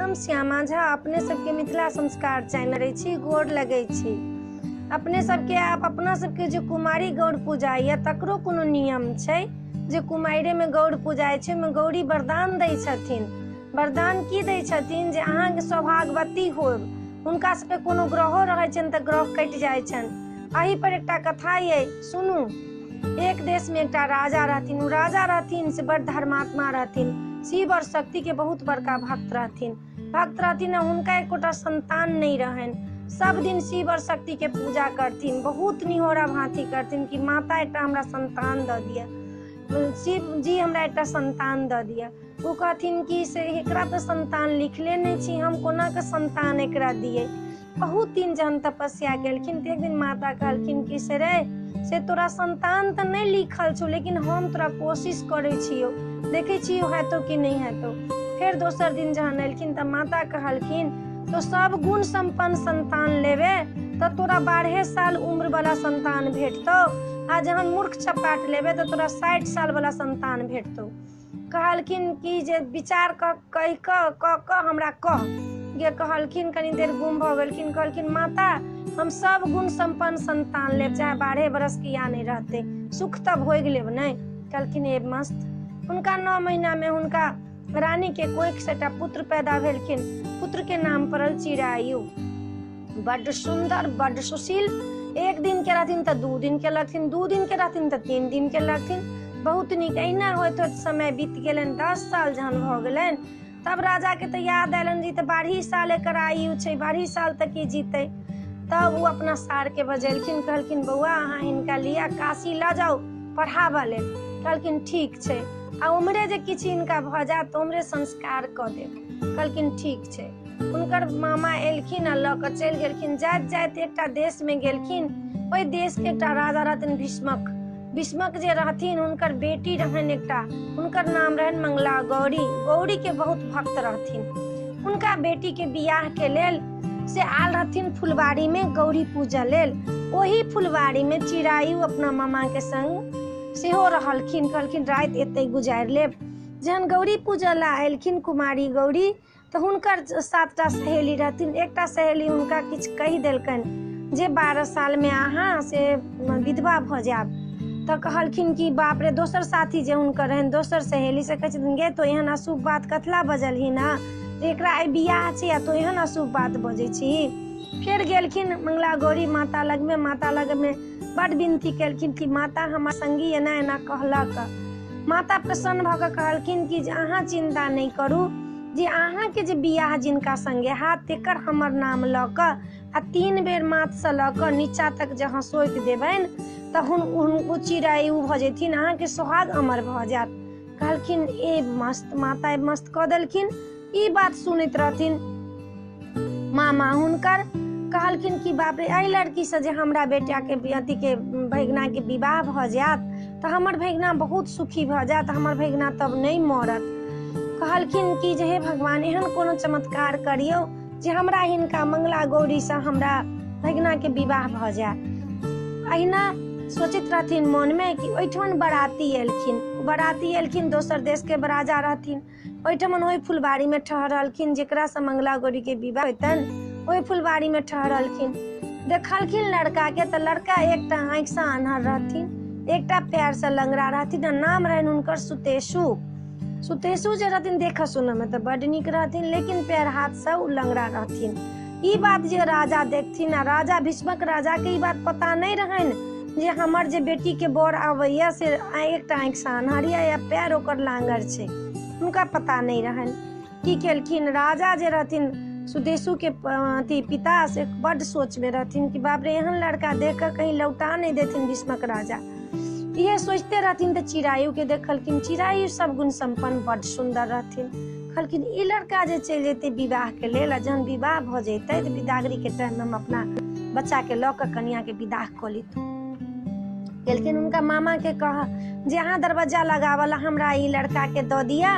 हम श्यामा झा अपने सबके मिथिला संस्कार चैनल छी, गोर लगै छी। अपने सबके आब अपना सबके जे कुमारी गौर पूजा यऽ तकरो कोनो नियम छै जे कुमारिमे गौर पूजा छै, ओहिमे गौरी वरदान दै छथिन। वरदान की दै छथिन जे अहाँके सौभाग्यवती होयब। हुनका सबके कोनो ग्रहो रहै छनि तऽ ग्रह कटि जाइ छनि। एहि पर एकटा कथा ये सुनू। एक देश में एकटा राजा रहथिन। ओ राजा रहथिन से बड़ धर्मात्मा रहथिन, शिव और शक्ति के बहुत बड़का भक्त रहथिन। आ हुनका एकोटा संतान नहीं रहनि। सब दिन शिव और शक्ति के पूजा करथिन, बहुत निहोरा भांति करथिन कि माता एकटा हमरा संतान दऽ दिअ, शिव जी हमरा एकटा संतान दऽ दिअ। ओ कहथिन कि से एकरा तऽ संतान लिखले नहीं छी, हम कोना के संतान एकरा दिए। बहुत दिन जहन तपस्या केलखिन तऽ एक दिन माता कहलखिन कि से रे से तोरा संतान तऽ नहीं लिखल छौ, लेकिन हम तोरा कोशिश करै छियौ, देखै छियौ हेतौ कि नहीं हेतौ। फेर दोसर दिन जहन एलखिन तऽ माता कहलखिन तो सब गुण संपन्न संतान लेबे तऽ तोरा 12 साल उम्र वाला संतान भेटतौ, आ जहन मूर्ख चपाट लेबे तऽ तोरा 60 साल वाला संतान भेटतौ। कहलखिन कि जे विचार कहि कऽ हमरा कह गे। कहलखिन कनी देर गुम भऽ गेलखिन। कहलखिन माता हम सब गुण संपन्न संतान लेब, चाहे 12 बरस के या नहीं रहते, सुख तऽ भोगि लेब नहीं। कहलखिन ए मस्त। हुनका 9 महीना में हुनका रानी के कोख से एकटा पुत्र पैदा भेलखिन। पुत्र के नाम पड़ल चिरायु। बड्ड सुंदर बड्ड सुशील। एक दिन के रहथिन तऽ 2 दिन के लगथिन, 2 दिन के रहथिन तऽ 3 दिन के लगथिन। बहुत नीक। अहिना होइत होइत समय बीत गेलनि। 10 साल जहन भऽ गेलनि तब राजा के तऽ याद अयलनि जे तऽ 12 साल एकर आयु छै, 12 साल तक ई जीतै। तब ओ अपना सार के बजेलखिन, कहलखिन बौआ अहाँ हिनका लिअ काशी लऽ जाउ पढ़ाबऽ लेल। कहलखिन ठीक छै, आ उम्रे जे किछु हिनका भऽ जायत तऽ उम्रे संस्कार कऽ देब। कहलखिन ठीक छै। हुनकर मामा एलखिन आ लऽ कऽ चलि गेलखिन। जाइत जाइत एकटा देश में गेलखिन। ओहि देश के एकटा राजा रहथिन भीष्मक। भीष्मक जे रहथिन हुनकर बेटी रहनि एकटा, हुनकर नाम रहनि मंगला गौरी। गौरी के बहुत भक्त रहथिन। हुनका बेटी के बियाह के लेल से आयल रहथिन फुलवारी में गौरी पूजा लेल। ओही फुलवारी में चिरायु अपना मामा के संग सेहो रहलखिन। कहलखिन राति एतै गुजारि लेब। जहन गौरी पूजा ला एलखिन कुमारी गौरी तऽ हुनकर 7टा सहेली रहथिन। एकटा सहेली हुनका किछु कहि देलकनि जे 12 साल में अहाँ से विधवा भऽ जायब। तऽ कहलखिन कि बाप रे। दोसर साथी जे हुनकर रहनि दोसर सहेली से कहै छथिन गे तो एहन अशुभ बात कथला बजलही ने, एकरा आइ बियाह छै आ तो एहन अशुभ बात बजै छी। फेर गेलखिन मंगला गौरी माता लगमे। माता लगमे बड विनती केलखिन कि माता हमर संगी एना एना कहलक। माता प्रसन्न भऽ कऽ कहलखिन कि जे अहाँ चिंता नहि करू, जे अहाँके जे बियाह जिनका संगे हैत तेकर हमर नाम लऽ कऽ आ 3 बेर माथसँ लऽ कऽ नीचा तक जे अहाँ सोँपि देबनि तऽ ओ चिरायु भऽ जेथिन, अहाँके सोहाग अमर भऽ जायत। कहलखिन ए मस्त। माता मस्त कऽ देलखिन। ई बात सुनैत रहथिन मामा हुनकर। कहलखिन कि बाप रे, एहि लड़कीसँ जे हमरा बेटा के अथी के भगिना के विवाह भऽ जायत तऽ हमर भगिना बहुत सुखी भऽ जायत, हमर भगिना तब नहि मरत। कहलखिन कि जे हे भगवान एहन कोनो चमत्कार करियौ जे हमरा हिनका मंगला गौरीसँ हमरा भगिना के विवाह भऽ जाय। अहिना सोचैत रहथिन मोनमे कि ओहिठमन बराती एलखिन। बराती एलखिन, दोसर देश के राजा रहथिन। ओहिठमन ओहि फुलबाड़ी में ठहरलखिन जेकरासँ मंगला गौरी के विवाह होइतनि, ओहि फुलबाड़ी में ठहरलखिन। देखलखिन लड़का के तऽ लड़का एकटा आँखिसँ आन्हर रहथिन, एकटा पैरसँ लंगड़ा रहथिन आ नाम रहनि हुनकर सुतेशु। सुतेशु जे रहथिन देखऽ सुनऽ में तऽ बड नीक रहथिन, लेकिन पैर हाथसँ ओ लंगड़ा रहथिन। ई बात जे राजा देखथिन आ राजा भीष्मक राजा के ई बात पता नहीं रहनि जे हमर जे बेटी के बर आबैया से एकटा आँखिसँ आन्हर या पैर ओकर लांगर छै, हुनका पता नहीं रहनि। की केलखिन राजा जे रहथिन सुदेशु के अथी पिता से बड सोच में रहथिन कि बाप रे एहन लड़का देख कऽ कहीं लौटा नहीं देथिन भीष्मक राजा। इहे सोचते रहथिन तऽ चिरायु के देखलखिन। चिरायु सब गुण संपन्न बड सुंदर रहथिन। कहलखिन ई लड़का जे चलि जेतै विवाह के लेल आ जहन विवाह भऽ जेतै तऽ विदागरी के टाइम में हम अपना बच्चा के लऽ कऽ कनिया के विदाह कऽ लितहुँ। गेलखिन हुनका मामा के कह जे अहाँ दरवाजा लगावल हमरा ई लड़का के दऽ दिअ,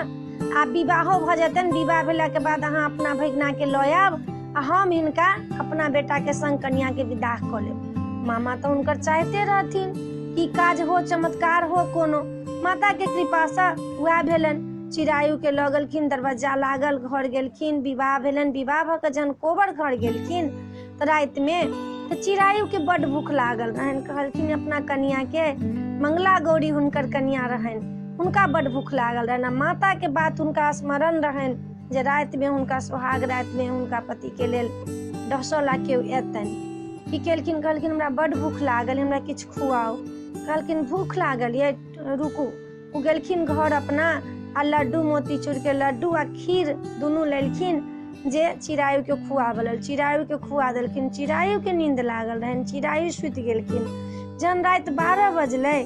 आ विवाहो भऽ जेतनि। विवाह भेला के बाद अहाँ अपना भगिना के लऽ आयब आ हम हिनका अपना बेटा के संग कनिया के विदाह कऽ लेब। मामा तऽ हुनकर चाहते रहथिन कि काज हो, चमत्कार हो कोनो। माता के कृपासँ वएह भेलनि। चिरायुके लऽ गेलखिन, दरवज्जा लागल, घर गेलखिन, विवाह भेलनि। विवाह भऽ कऽ जहन कोबर घर गेलखिन तऽ रातिमे तऽ चिरायुके बड्ड भूख लागल रहनि। कहलखिन अपना कनियाके, मंगला गौरी हुनकर कनिया रहनि, हुनका बड्ड भूख लागल रहनि आ माताके बात हुनका स्मरण रहनि जे रातिमे हुनका सोहाग रातिमे हुनका पतिके लेल डसऽ ला केओ एतनि। की केलखिन, कहलखिन हमरा बड्ड भूख लागल, हमरा किछु खुआउ। कहलखिन भूख लागल ये, रुकू। ओ गेलखिन घर अपना आ लड्डू, मोतीचूरके लड्डू आ खीर दुनू लेलखिन जे चिरायुके खुआबऽ लेल। चिरायुके खुआ देलखिन। चिरायुके नींद लागल रहनि, चिरायु सुति गेलखिन। जहन राति 12 बजलै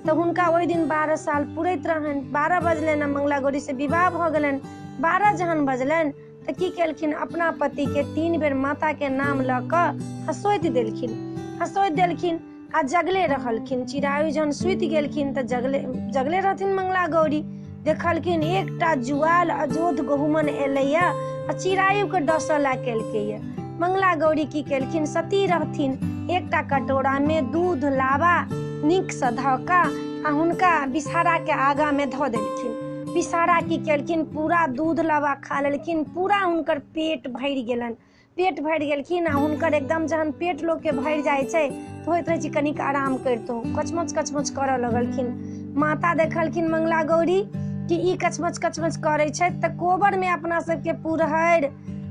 तऽ हुनका ओहि दिन 12 साल पुरैत रहनि। 12 बजलनि आ मंगला गौरी से विवाह भऽ गेलनि। 12 जहन बजलनि तऽ की केलखिन, अपना पतिके 3 बेर माताके नाम लऽ कऽ हँसोति देलखिन। हँसोति देलखिन आ जगले रहलखिन। चिरायु जहन सुति गेलखिन तऽ जगले जगले रहथिन मंगला गौरी। देखलखिन एकटा जुआल अजोध गहुमन एलैया आ चिरायुके डसऽ ला केलकैया। मंगला गौरी की केलखिन, सती रहथिन, एकटा कटोरामे दूध लावा नीकसँ धऽ कऽ आ हुनका बिसहाराके आगाँमे धऽ देलखिन। बिसहारा की केलखिन, पूरा दूध लावा खा लेलखिन, पूरा हुनकर पेट भरि गेलनि। पेट भरि गेलखिन आ हुनकर एकदम जहन पेट लोकके भरि जाइ छै तऽ होइत रहै छै कनिक आराम करितहुँ, कचमच कचमच करऽ लगलखिन। माता देखलखिन मंगला गौरी कि ई कचमच कचमच करै छथि तऽ कोबरमे अपना सबके पुरहरि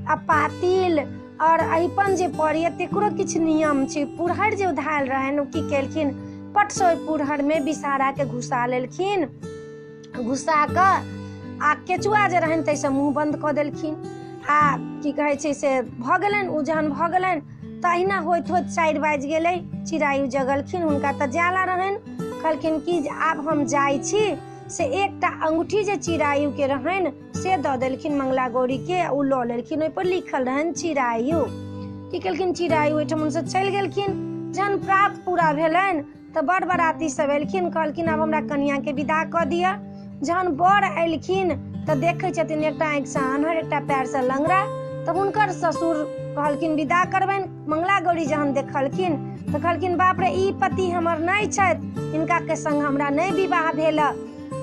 आ पातिल आओर अहिपन जे पड़ैए तेकरो किछु नियम छै। पुरहरि जे उधायल रहनि ओ की केलखिन, पटसँ ओहि पुरहरिमे बिसहाराके घुसा लेलखिन। घुसा कऽ आ केचुआ जे रहनि ताहिसँ मुँह बन्द कऽ देलखिन आ की कहै छै से भऽ गेलनि। ओ जहन भऽ गेलनि तऽ अहिना होइत होइत 4 बाजि गेलै। चिरायु जगलखिन, हुनका तऽ जाला रहनि। कहलखिन कि जे आब हम जाइ छी। से एकटा अंगूठी जे चिरायुके रहनि से दऽ देलखिन मंगला गौरीके, ओ लऽ लेलखिन। ओहिपर लिखल रहनि चिरायु। की केलखिन, चिरायु ओहिठामसँ चलि गेलखिन। जहन प्रात पूरा भेलनि तऽ बड़ बराती सब एलखिन। कहलखिन आब हमरा कनियाके विदा कऽ दिअ। जहन बर एलखिन तऽ देखै छथिन एकटा आँखिसँ आन्हर, एकटा पैरसँ लंगड़ा। तऽ हुनकर ससुर कहलखिन विदा करबनि। मंगला गौरी जहन देखलखिन तऽ कहलखिन बाप रे, ई पति हमर नहि छथि, हिनका के संग हमरा नहि विवाह भेल,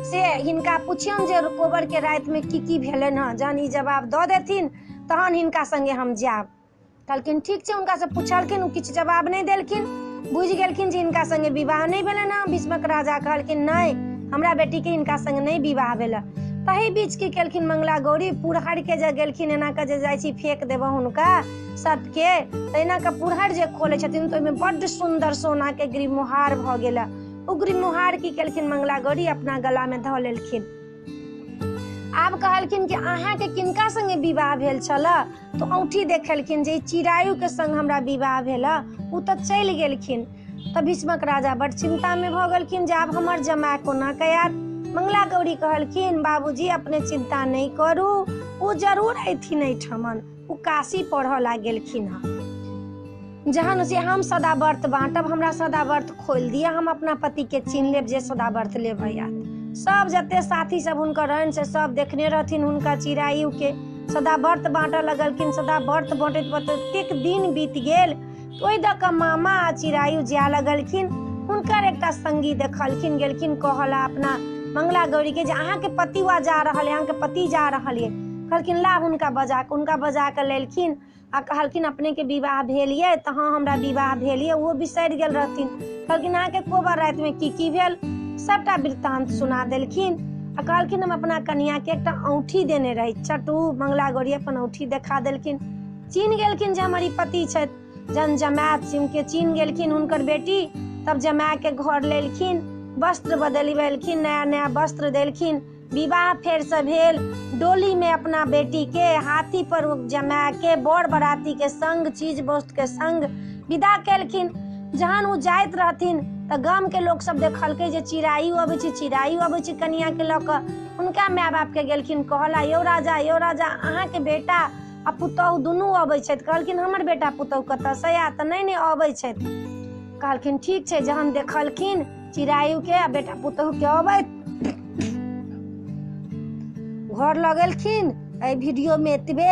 से हिनका पुछियौन जे कोबरके रातिमे की की भेलनि हँ। जहन ई जवाब दऽ देथिन तहन हिनका संगे हम जायब। कहलखिन ठीक छै। हुनकासँ पुछलखिन, ओ किछु जवाब नहि देलखिन। बुझि गेलखिन जे हिनका संगे विवाह नहि भेलनि हँ। भीष्मक राजा कहलखिन नहि, हमरा बेटीके हिनका संग नहि विवाह भेल। तही बीच की केलखिन मंगला गौरी, पुरहरिके जे गेलखिन एना कऽ जे जाइ छी फेक देबऽ हुनका सबके, तऽ एना कऽ पुरहरि जे खोलै छथिन तऽ ओहिमे बड्ड सुन्दर सोनाके गिरिमोहार भऽ गेल। ओ गिरिमोहार की केलखिन मंगला गौरी, अपना गलामे धऽ लेलखिन। आब कहलखिन कि अहाँके किनका संगे विवाह भेल छल? तऽ औंठी देखेलखिन जे चिरायुके संग हमरा विवाह भेल, ओ तऽ चलि गेलखिन। तऽ भीष्मक राजा बड्ड चिन्तामे भऽ गेलखिन जे आब हमर जमाय कोना कऽ आयत। मंगला गौरी कहलखिन बाबूजी अपने चिन्ता नहि करू, ओ जरूर अयथिन एहिठमन, ओ काशी पढ़ऽ ला गेलखिन हँ। जहन से हम सदाव्रत बाँटब, हमरा सदाव्रत खोलि दिअ, हम अपना पतिके चिन्ह लेब जे सदाव्रत लेबै आयत। सब जते साथी सब हुनकर रहनि से सब देखने रहथिन हुनका चिरायुके। सदाव्रत बाँटऽ लगलखिन। सदाव्रत बाँटैत बाँटैत एतेक दिन बीत गेल। ओहि दऽ कऽ मामा आ चिरायु जाय लगलखिन। हुनकर एकटा संगी देखलखिन, गेलखिन कहला अपना मंगला गौरीके जे अहाँके पति वा जा रहल यऽ, अहाँके पति जा रहल यऽ। कहलखिन ला हुनका बजा कऽ, हुनका बजा कऽ लेलखिन आ कहलखिन अपनेके विवाह भेल ये? तऽ हँ हमरा विवाह भेल ये। ओहो बिसरि गेल रहथिन। कहलखिन अहाँके कोबर रातिमे की की भेल? सबटा वृत्तांत सुना देलखिन आ कहलखिन हम अपना कनियाके एकटा औंठी देने रही। चटू मंगला गौरी अपन औंठी देखा देलखिन। चिन्ह गेलखिन जे हमर ई पति छथि। जहन जमाय के चिन्ह गेलखिन हुनकर बेटी, तब जमायके घर लेलखिन, वस्त्र बदलबेलखिन, नया नया वस्त्र देलखिन। विवाह फेरसँ भेल। डोलीमे अपना बेटीके हाथी पर जमायके बर बरातीके संग चीज वस्तुके संग विदा केलखिन। जहन ओ जाइत रहथिन तऽ गामके लोक सब देखलकै जे चिरायु अबै छै, चिरायु अबै छै कनियाके लऽ कऽ। हुनका माय बापके गेलखिन कहला यौ राजा, यौ राजा, अहाँके बेटा आ पुतहु दुनू अबै छथि। कहलखिन हमर बेटा पुतहु कतऽसँ आयत? तऽ नहि नहि अबै छथि। कहलखिन ठीक छै। जहन देखलखिन चिरायुके आ बेटा पुतहुके अबैत घर लऽ गेलखिन। एहि वीडियोमे एतबे।